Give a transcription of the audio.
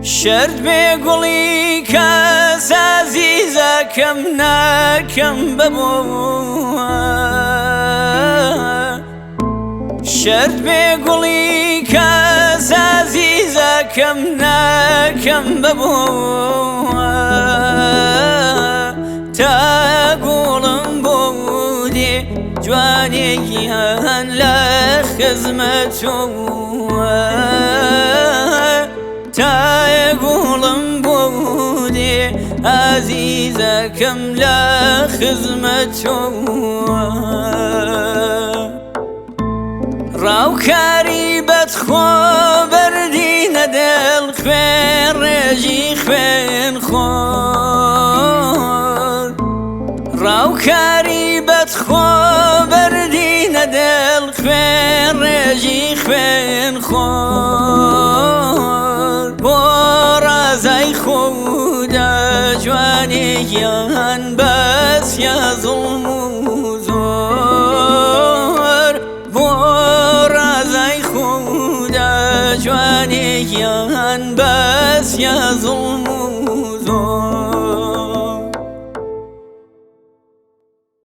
شەرت بێ گوڵی کەس ئازیزەکەم ناکەم بەبووە. شەرت بێ گوڵی کەس ئازیزەکەم ناکەم بەبووە. تا گوڵم بۆ دێ جوانێکیان لە خزمەتەوە. تا گوڵم بۆ دێ ئازیزەکەم لە خزمەتەوە. ڕاوکاری بەدخۆ بەردینە دڵ خوێن ڕێژی خوێن خۆر. ڕاوکاری بەدخۆ بەردینە دڵ خوێن ڕێژی خوێن خۆر. بۆ ڕازای خۆدا جوانێکیان بەس یا زوڵم و زۆر. بۆ ڕازای خۆدا جوانێکیان بەس یا زوڵم و زۆر.